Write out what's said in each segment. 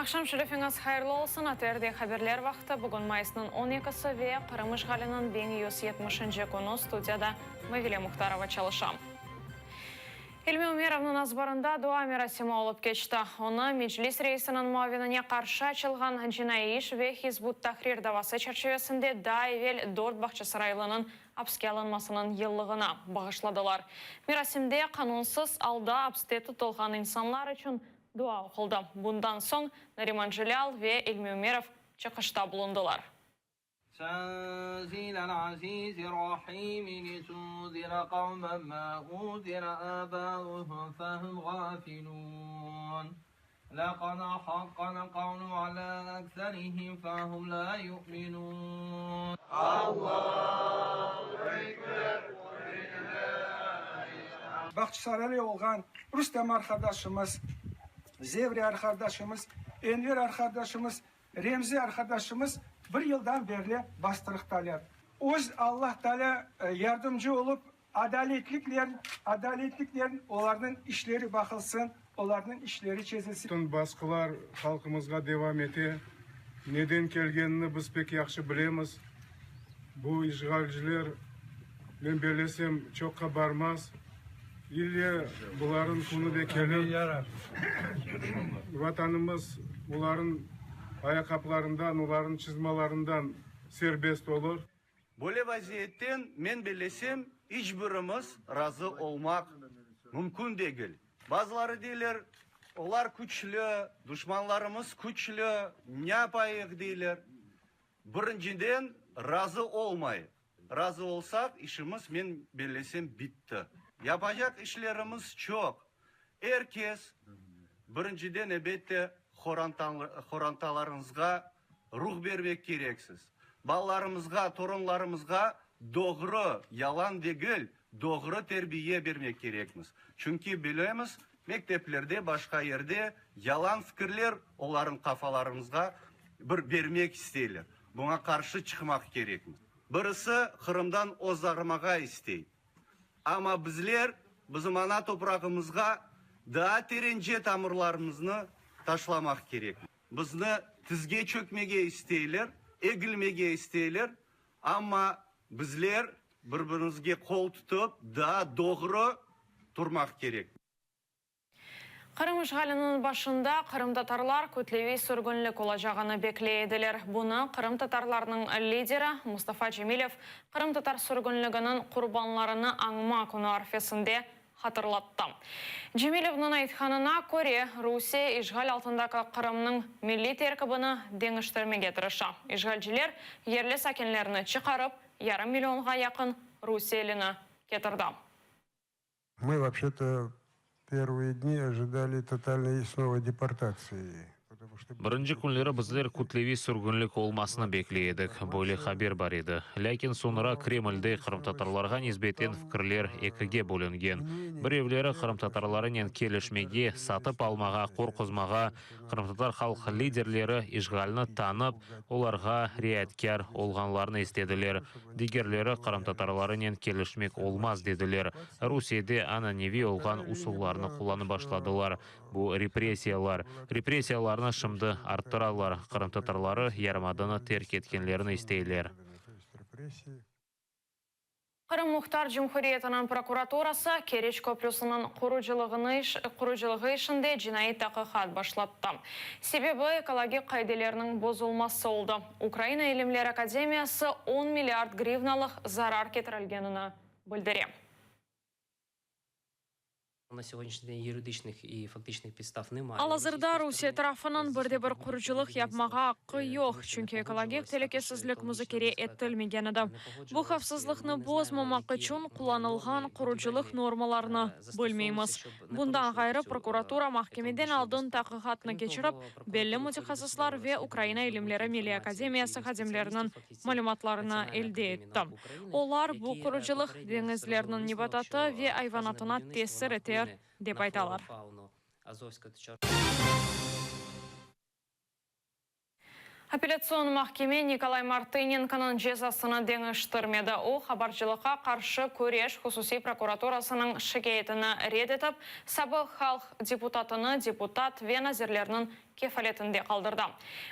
Aqşam şerifiñiz hayırlı olsun, ATR-de haberler vaqtı. Bugün mayısnıñ on ekisi ve Qırım işğaliniñ 1170-nci künü studiyada Mavile Muhtarova çalışa. İlmi Ümerovnıñ azbarında dua merasimi olıp keçti. Onı Meclis reisiniñ muavinine qarşı açılğan cinaiy iş ve Hizb ut-Tahrir davası çerçivesinde daa evel dört bağçasaraylınıñ apske alınmasınıñ yıllığına bağışladılar. Merasimde qanunsız alda apste tutulğan insanlar içün dua oquldı. Bundan soñ Nariman Celâl ve İlmi Ümerov çıqışta bulundılar. Tenzilel-azizir-rahim litunzira qavmen ma unzira abauhum fehum gafilun. Laqad haqqal-qavlu ala aktserihim fehum la yu'minun. Allahu Ekber ve lillahil Bağçasaraylı olğan Rustem arqadaşımız, Zevri arqadaşımız, Enver arqadaşımız, Remzi arqadaşımız bir yıldan berli bastırıqtalar. Öz Allah Taalâ yardımcı olıp, adaletlikle, adaletlikle olarnıñ işleri baqılsın, olarnıñ işleri çezilsin. Bütün basqılar halqımızğa devam ete. Neden kelgenini biz pek yahşı bilemiz. Bu işğalciler, men bellesem, çoqqa barmaz. İlle bularnıñ künü de kelir. Vatanımız olarnıñ ayaqqaplarından, olarnıñ çızmalarından serbest olur. Böyle vaziyetten, men bellesem, iç birimiz razı olmaq mümkün degil. Bazıları deyler, olar küçlü, duşmanlarımız küçlü, ne yapayıq deyler. Birinciden, razı olmayıq. Razı olsaq, işimiz, men bellesem, bitti. Yapacaq işlerimiz çoq. Er kes, birinciden, ebette, qorantalarıñızğa ruh bermek kereksiz. Balalarımızğa, torunlarımızğa doğru, yalan degil, doğru terbiye bermek kerekmiz. Çünki bilemiz, Mekteplerde, başqa yerde yalan fikirler olarnıñ qafalarımızğa bir bermek isteyler. Buña qarşı çıqmaq kerekmiz. Birisi Qırımdan ozğarmağa istey. Amma bizler bizim ana toprağımızğa daa terence tamırlarımıznı taşlamaq kerekmiz. Bizni tizge çökmege isteyler, egilmege isteyler, amma bizler bir-birimizge qol tutıp, daa doğru turmaq kerek. Qırım işğaliniñ başında qırımtatarlar kütleviy sürgünlik olacağını bekley ediler. Bunı qırımtatarlarnıñ lideri Mustafa Cemilev qırımtatar sürgünliginiñ qurbanlarını añma künü arfesinde hatırlattı. Cemilevniñ aytqanına köre, Rusiye işğal altındaki Qırımnıñ milliy terkibini deñiştirmege tırışa. İşğalciler yerli sakinlerni çıqarıp, yarım millionğa yaqın rusiyelini ketirdi. Mı vopşe-to pervıye dni ojidali totalnoy snova deportatsii. Birinci künleri bizler kütleviy sürgünlik olmasını bekley edik, böyle haber bar edi. Lâkin soñra Kremlde qırımtatarlarğa nisbeten fikirler ekige bölüngen. Birevleri qırımtatarlarınen kelişmege, satıp almağa, qorquzmağa, qırımtatar halq liderleri işğalni tanıp, olarğa riayetkâr olğanlarını istediler. Digerleri qırımtatarlarınen kelişmek olmaz dediler. Rusiyede ananeviy olğan usullarnı qullanıp başladılar. Bu repressiyalar. Repressiyalarnı şimdi arttıralar, qırımtatarları yarımadanı terk etkenlerini isteyler. Qırım Muhtar Cumhuriyetiniñ prokuraturası Keriç köprüsiniñ qurucılığı işinde cinaiy taqiqat başlattı. Sebebi, ekologik qaidelerniñ bozulması oldı. Ukraina İlimler akademiyası on milliard grivnalıq zarar ketirilgenini bildire. Al-azırda Rusiye tarafınıñ bir de bir qurucılıq yapmağa aqqı yoq, çünki ekologik telükesizlik muzakere etilmegen edi. Bu havfsızlıqnı bozmamaq içün qullanılğan qurucılıq normalarını bilmeymiz. Bundan ğayrı, prokuratura mahkemeden aldın taqiqatnı keçirip, belli mütehassıslar ve Ukraina İlimleri Milliy Akademiyası hadimleriniñ malümatlarını elde etti. Olar, bu qurucılıq deñizlerniñ nebatatı ve ayvanatına tesir eter, dep aytalar. Apellâtsion mahkeme Nikolay Martınenkonıñ cezasını deñiştirmedi. O, qabarcılıqqa qarşı küreş hususiy prokuraturasınıñ şikâyetini red etip, sabıq halq deputatını deputat ve nazirlerniñ. kefaletinde qaldırdı.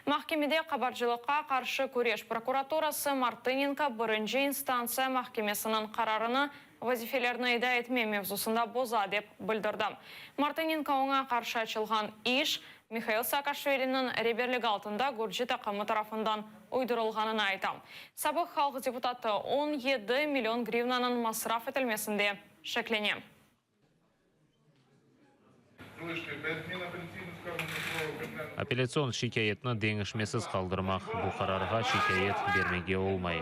Mahkemede qabarcılıqqa qarşı küreş prokuraturası Martınenko birinci instantsiya mahkemesiniñ qararını vazifelerini eda etme mevzusında boza dep bildirdi. Martınenko oña qarşı açılğan iş Mihail Saakaşviliniñ reberligi altında gürci taqımı tarafından uydurılğanını ayta. Sabıq halq deputatı 17 million grivnanıñ masraf etilmesinde şeklene. Apellâtsion şikâyetni deñişmesiz qaldırmaq, bu qararğa şikâyet bermege olmay.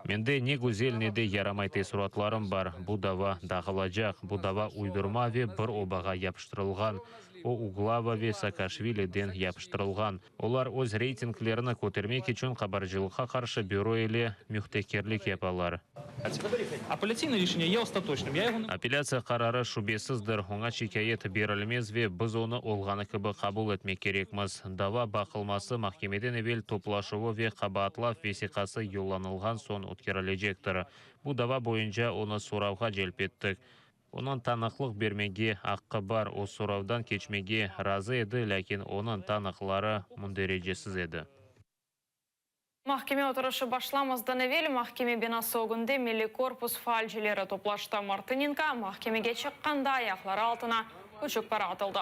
Mende ne güzel, ne de yaramay teessuratlarım bar. Bu dava dağılacaq. Bu dava uydurma ve bir obağa yapıştırılğan. O, Uglava ve Saakaşviliden yapıştırılğan. Olar öz reytinglerini kötermek içün qabarcılıqqa qarşı büro ile mühtekerlik yapalar. Apellâtsiya qararı şübesizdir, oña şikâyet berilmez ve biz onı olğanı kibi qabul etmek kerekmiz. Dava baqılması mahkemeden evel toplaşuvı ve qabaatlav vesiqası yollanılğan soñ ötkerilecektir. Bu dava boyunca onı soravğa celp ettik. Onıñ tanıqlıq bermege aqqı bar, o soravdan keçmege razı edi, lâkin onıñ tanıqları münderecesiz edi. Mahkeme oturışı başlamazdan evel mahkeme binası ögünde Milliy korpus faalcileri toplaştı. Martınenko mahkemege çıqqanda ayaqları altına küçük para atıldı.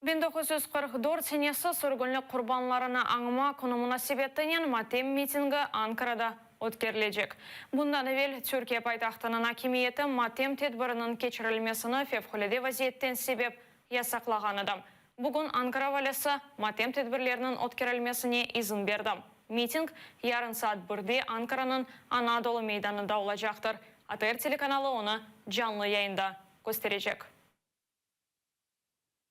1944 senesi sürgünlik qurbanlarını añma künü munasebetinen matem mitingi Ankarada ötkerilecek. Bundan evel Türkiye paytahtınıñ akimiyeti matem tedbiriniñ keçirilmesini fevqulâde vaziyetten sebep yasaqlağan edi. Bugün Ankara valisi matem tedbirleriniñ ötkerilmesine izin berdi. Miting yarın saat birde Ankaranıñ Anadolu meydanında olacaqtır. ATR telekanalı onı canlı yayında kösterecek.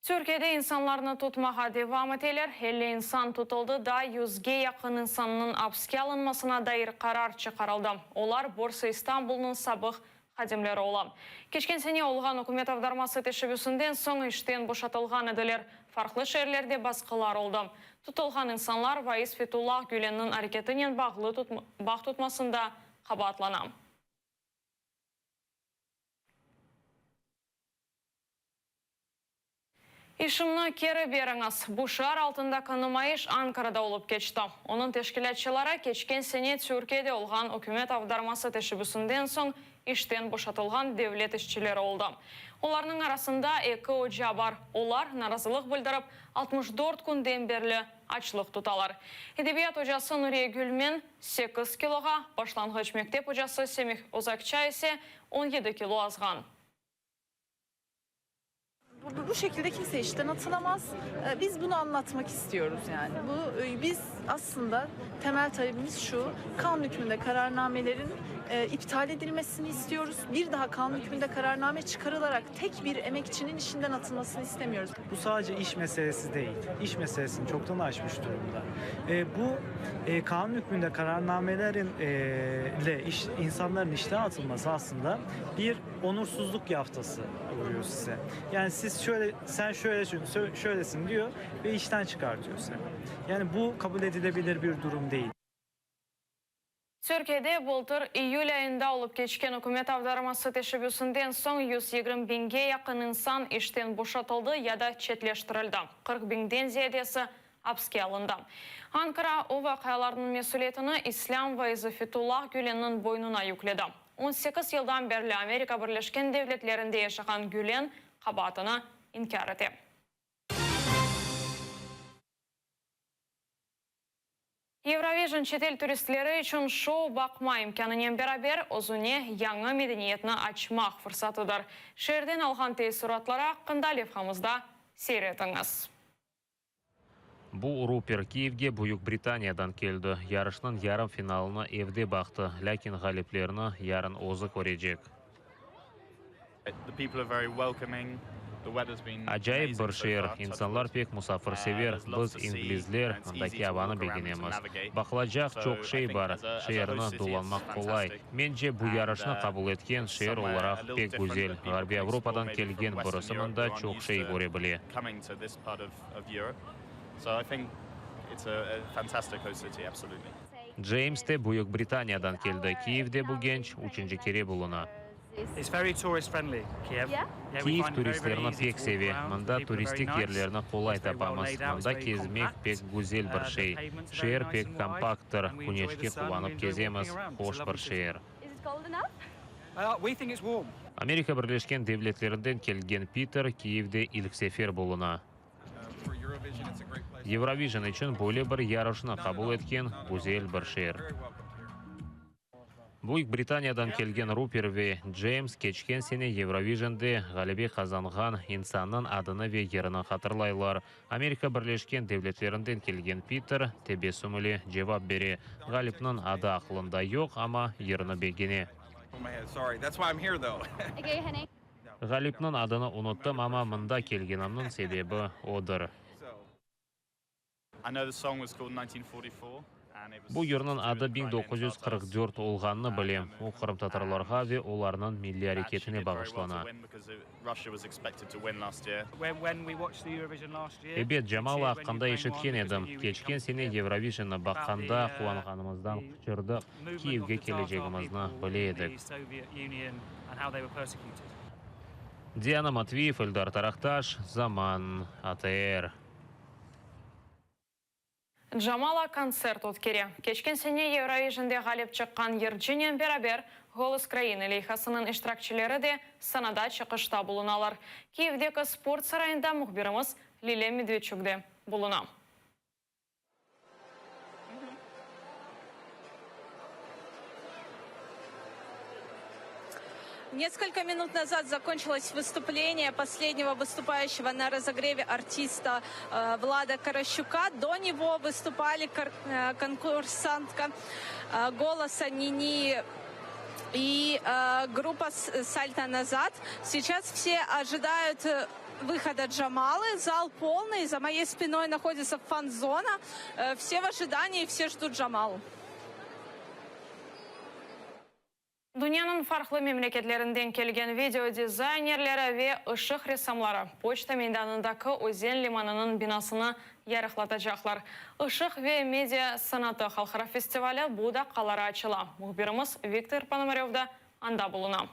Türkiyede insanlarnı tutmağa devam eteler. 50 insan tutuldı, daa yüzge yaqın insannıñ apske alınmasına dair qarar çıqarıldı. Olar Borsa İstanbulnıñ sabıq hadimleri ola. Keçken sene olğan ükümet avdarması teşebbüsinden soñ işten boşatılğan ediler. Farqlı şeerlerde basqılar oldı. Tutulğan insanlar vaiz Fetullah Gülenniñ areketinen bağlı bağ tutmasında qabaatlana. İşimni keri beriñiz! Bu şiar altındaki numayış Ankarada olıp keçti. Onıñ teşkilâtçıları keçken sene Türkiyede olğan ükümet avdarması teşebbüsinden soñ işten boşatılğan devlet işçileri oldı. Olarnıñ arasında eki oca bar. Olar, narazılıq bildirip, 64 künden berli açlıq tutalar. Edebiyat ocası Nuriye Gülmen sekiz kiloğa, başlanğıç mektep ocası Semih Özakça ise 17 kilo azğan. Bu şekilde kimse işten atılamaz. Biz bunu anlatmak istiyoruz yani. Bu biz aslında temel talebimiz şu, kanun hükmünde kararnamelerin iptal edilmesini istiyoruz. Bir daha kanun hükmünde kararname çıkarılarak tek bir emekçinin işinden atılmasını istemiyoruz. Bu sadece iş meselesi değil. İş meselesini çoktan aşmış durumda. Bu kanun hükmünde kararnamelerin ile iş, insanların işten atılması aslında bir onursuzluq yaftası vuruyor size. Yani siz şöyle, sen şöyle, şöylesin diyor ve işten çıkartıyor seni. Yani bu kabul edilebilir bir durum değil. Türkiyede bıltır iyül ayında olıp keçken ükümet avdarması teşebbüsinden soñ 120 biñge yaqın insan işten boşatıldı ya da çetleştirildi, 40 biñden ziyadesi apske alındı. Ankara o vaqialarnıñ mesülietini islâm vaizi Fetullah Gülenniñ boynuna yükledi. 18 yıldan berli Amerika Birleşken Devletlerinde yaşağan Gülen qabaatını inkâr ete. Eurovision çetel turistleri içün şou baqma imkânınen beraber özüne yañı medeniyetni açmaq fırsatıdır. Şeerden alğan teessuratları aqqında levhamızda seyir etiñiz. Bu Rupert Kiyevge Büyük Britaniyadan keldi. Yarışnıñ yarım finalını evde baqtı, lâkin ğaliplerni yarın özü körecek. Acayip bir şeer, insanlar pek musafirsever, biz, inglizler, mındaki avanı begenemiz. Baqılacaq çoq şey bar, şeerni dolanmaq qolay. Mence, bu yarışnı qabul etken şeer olaraq pek güzel. Ğarbiy Avropadan kelgen birisi mında çoq şey köre bile. Ceyms de Büyük Britaniyadan keldi. Kiyevde bu genç üçünci kere buluna. Kiyev turistlerni pek seve. Mında turistik yerlerni qolay tapamız. Mında kezmek pek güzel bir şey. Şeer pek kompakttır. Küneşke quvanıp kezemiz. Hoş bir şeer. Amerika Birleşken Devletlerinden kelgen Piter Kiyevde ilk sefer buluna. Eurovision içün böyle bir yarışnı qabul etken güzel bir şeer. Büyük Britaniyadan kelgen Ruper ve Ceyms keçken sene Eurovisionde ğalebe qazanğan insannıñ adını ve yerini hatırlaylar. Amerika Birleşken Devletlerinden kelgen Piter tebessüm ile cevap bere, ğalipniñ adı aqlında yoq, amma yırnı begene. Ğalipniñ adını unuttım, amma mında kelgenimniñ sebebi odır. Bu yırnıñ adı 1944 olğanını bilem, o qırımtatarlarğa ve olarnıñ milliy areketine bağışlana. Ebet, Jamala aqqında eşitken edim. Keçken sene Eurovisionni baqqanda quvanğanımızdan qıçırdıq, Kiyevge kelecegimizni bile edik. Diana Matviyev, Eldar Taraqtaş, Zaman, ATR. Jamala kontsert ötkere. Keçken sene Eurovisionde ğalip çıqqan yırcınen beraber Golos Krainı leyhasınıñ iştirakçileri de sanada çıqışta bulunalar. Kiyevdeki Sport sarayında mühbirimiz Lilâ Medvedçuk de buluna. Несколько минут назад закончилось выступление последнего выступающего на разогреве артиста э, Влада Каращука. До него выступали э, конкурсантка э, «Голоса» Нини и группа «Сальто назад». Сейчас все ожидают выхода Джамалы. Зал полный, за моей спиной находится фан-зона. Все в ожидании, все ждут Джамалу. Dünyanıñ farqlı memleketlerinden kelgen video dizaynerleri ve ışıq ressamları Poçta meydanındaki özen limanınıñ binasını yarıqlatacaqlar. Işıq ve media sanatı halqara festivali bu daqqaları açıla. Mühbirimiz Viktor Ponomarev da anda buluna.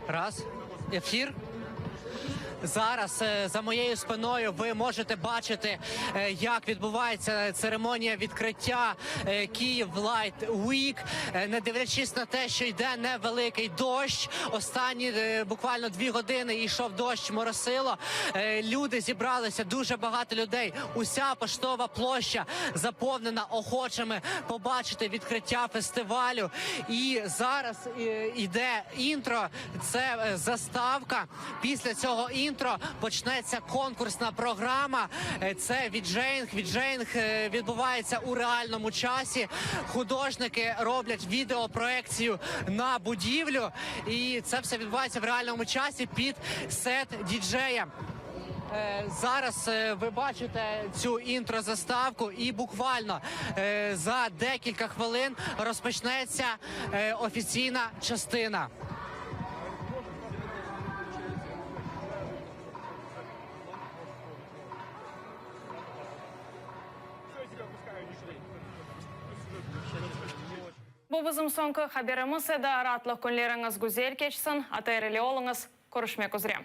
Раз. Ефір. Зараз е, за моєю спиною ви можете бачити, е, як відбувається церемонія відкриття е, Київ Light Week. Не дивлячись на те, що йде невеликий дощ. Останні буквально дві години йшов дощ, моросило. Е, люди зібралися дуже багато людей. Уся поштова площа заповнена охочими побачити відкриття фестивалю. І зараз е, йде інтро. Це е, заставка. Після цього інтро почнеться конкурсна програма. Це віджейнг. Віджейнг відбувається у реальному часі. Художники роблять відеопроекцію на будівлю, і це все відбувається в реальному часі під сет діджея. Е, зараз е, ви бачите цю інтрозаставку, і буквально е, за декілька хвилин розпочнеться офіційна частина. Bu bizim soñki haberimiz edi. Raatlıq künleriñiz güzel keçsin. ATR ile oluñız. Körüşmek üzre.